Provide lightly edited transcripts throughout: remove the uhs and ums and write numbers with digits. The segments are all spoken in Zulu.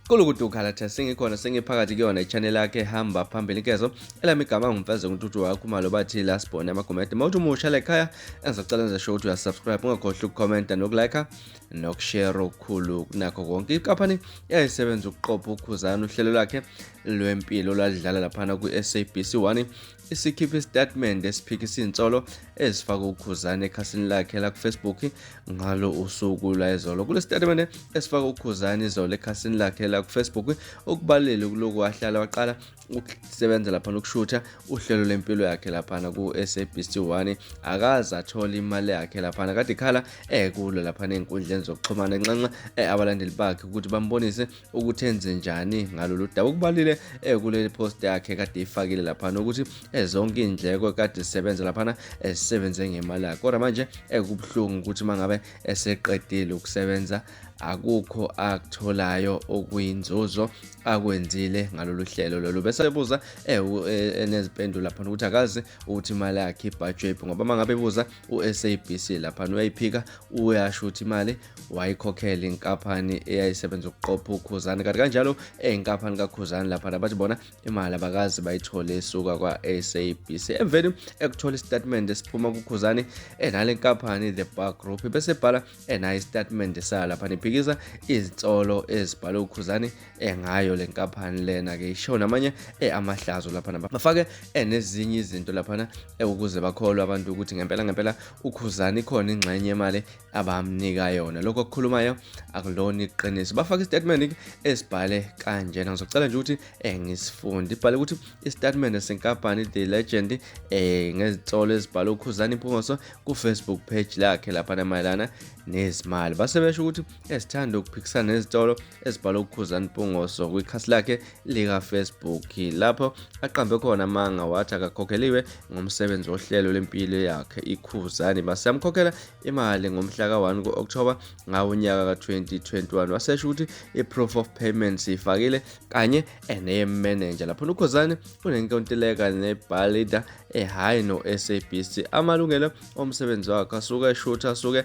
Kulukudu ukhalatha sengikhona sengiphakathi kuyona i-channel yakhe hamba phambili inkezo elami igama ngumfeze ngututhu wakho umalo bathi lasibone amagumede mawuthi umusha lekhaya engizocela nje sho ukuthi uyasubscribe ungakhohlwa ukukhomenta nokulike nokushare okukhulu kunakho konke. Inkampani yayisebenza ukuqopha uKhuzani uhlelo lwakhe lwempilo olwadlala laphana kwi-SABC 1 isikhipha isitatimende esiphikisa iy'nsolo ezifaka uKhuzani ekhasini lakhe lakuFacebook ngalo usuku lwayizolo. Kule sitatimende esifaka uKhuzani izolo ekhasini lakhe lakuFacebook okubalulile kuloku wahlala waqala ukusebenza laphana ukushutha uhlelo lempilo yakhe laphana ku-SABC 1 akaze athole imali yakhe laphana kade ikhala ekulo laphana ey'nkundleni zokuxhumana enxenxa abalandeli bakhe ukuthi bambonise ukuthi enze njani ngalolu daba. Okubalile kuleli post yakhe kade ifakile laphana ukuthi zonke iy'ndleko kade zisebenza laphana zisebenze ngemali yakhe, kodwa manje kubuhlungu ukuthi uma ngabe eseqedile ukusebenza akukho akutholayo okuyinzuzo akwenzile ngalolu hlelo lolu. Bese ebuza enezimpendulo laphana ukuthi akazi ukuthi imali yakhe ibhajwephi, ngoba uma ngabe ebuza u-SABC laphana uyayiphika, uyasho ukuthi imali wayikhokhela inkampani eyayisebenza ukuqopha uKhuzani, kanti kanjalo eyinkampani kaKhuzani laphana bathi bona imali abakazi bayithole esuka kwa-SABC. Emveni ekuthola isitatimende esiphuma kuKhuzani enale nkampani The Bar Group bese ebhala enayo isitatimende sayo laphana iphikisa izinsolo ezibhalwe uKhuzani engayo le nkampani lena-ke, isho namanye amahlazo laphana bafake nezinye izinto laphana ukuze bakholwe abantu ukuthi ngempela ngempela uKhuzani ikhona ingxenye yemali abamnika yona. Lokho okukhulumayo akulona iqiniso. Bafake isitatimende esibhale kanjena, ngizocela nje ukuthi ngisifunde. Ibhale ukuthi isitatimende senkampani The Legend ngezinsolo ezibhalwe uKhuzani Mpungose ku-Facebook page lakhe laphana mayelana nezimali. Base besho ukuthi esithanda ukuphikisana nezitolo ezibhalwe uKhuzani Mpungose kwikhasi lakhe lika-Facebook lapho aqambe khona amanga wathi akakhokheliwe ngomsebenzi wohlelo lempilo yakhe iKhuzani. Base yamkhokhela imali ngomhla ka-1 ku-Okthoba ngawo unyaka ka-2021, wasesho ukuthi i-proof of payment siyifakile kanye neye-manager lapho. UKhuzani unenkontileka nebhalida hhayi no-SABC. Amalungelo omsebenzi wakhe asuke eshutha asuke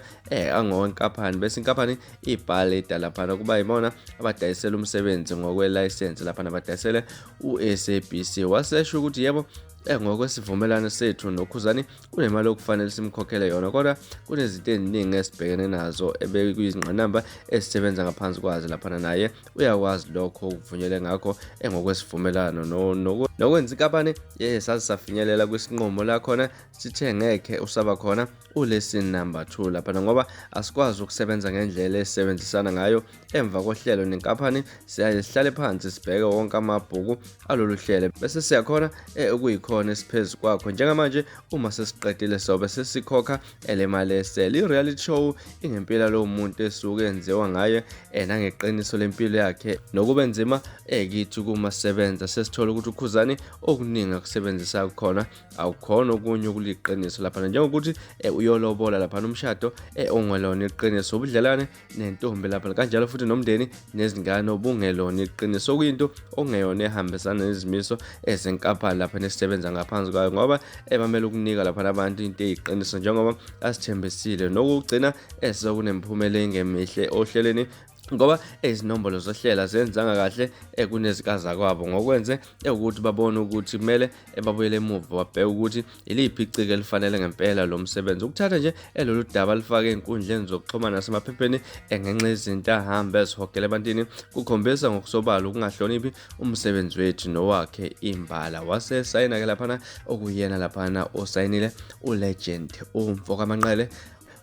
angowenkampani, bese inkampani ibhalida laphana kuba yibona abadayisela umsebenzi ngokwelayisensi laphana badayisele u-SABC. Wasesho ukuthi yebo, ngokwesivumelwano sethu noKhuzani kunemali okufanele simkhokhele yona, kodwa kunezinto eziningi esibhekene nazo ebekuyizingqinamba esisebenza ngaphansi kwazo laphana, naye uyakwazi lokho okuvunyelwe ngakho engokwesivumelwano nokwenza inkampani saze safinyelela kwisinqumo la khona sithe ngekhe usaba khona ulesson number 2 laphana, ngoba asikwazi ukusebenza ngendlela esisebenzisana ngayo emva kohlelo nenkampani. Siyaye sihlale phansi sibheke wonke amabhuku alolu hlelo bese siyakhona okuyikhona esiphezu kwakho. Njengamanje uma sesiqedile sobe sesikhokha elemali esele. I-reality show ingempela lowo muntu esuke enziwa ngaye nangeqiniso lempilo yakhe, nokube nzima kithi kuma sebenza sesithola ukuthi uKhuzani okuningi akusebenzisa khona akukhona okunye okuliqiniso laphana, njengokuthi uyolobola laphana umshado ongelona iqiniso, ubudlelwane nentombi lapha kanjalo futhi nomndeni nezingane obungelona iqiniso, okuyinto okungeyona ehambisana nezimiso ezenkampani lapha nesisebenza ngaphansi kwayo, ngoba ebamele ukunika lapha abantu into eyiqiniso njengoba asithembisile, nokugcina esekunemiphumela engemihle ohlelweni, ngoba izinombolo zohlela zenzanga kahle kunezikazakwabo, ngokwenze ukuthi babone ukuthi kumele babuyele emuva babheke ukuthi iliphi iciko elifanele ngempela lo msebenzi. Ukuthatha nje elolu daba lifake ey'nkundleni zokuxhumana nasemaphepheni ngenxa yezinto ahambe ezihogela ebantwini kukhombisa ngokusobala ukungahloniphi umsebenzi wethu nowakhe imbala. Wasesayina-ke laphana okuyena laphana osayinile uLegend umfo kaManqele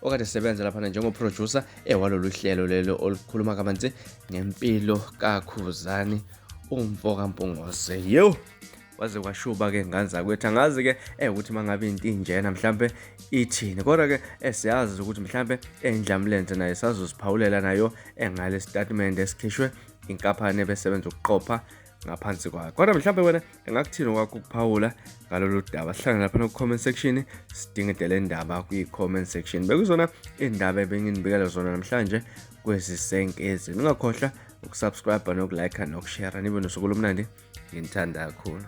okade sebenza laphana njengoproducer ewalolu hlelo lelo olukhuluma kabanzi ngempilo kaKhuzani umfo kaMpungose. Yo, waze kwashuba-ke ngane zakwethu, angazi-ke ukuthi uma ngabe into injena mhlampe ithini, kodwa-ke siyazi ukuthi mhlampe eNdlamlenze naye sazoziphawulela nayo ngale sitatimende esikhishwe inkampani ebesebenza ukuqopha ngaphansi kwayo. Kodwa mhlampe wena engakuthini okwakho ukuphawula ngalolu daba? Sihlangane lapha ku-comment section, sidingide le ndaba kwi-comment section. Bekuzona iy'ndaba ebenginibikela zona namhlanje kwezisenkezi. Ningakhohlwa ukusubscribe nokulike nokushare. Nibe nosuku olumnandi, nginithanda kakhulu.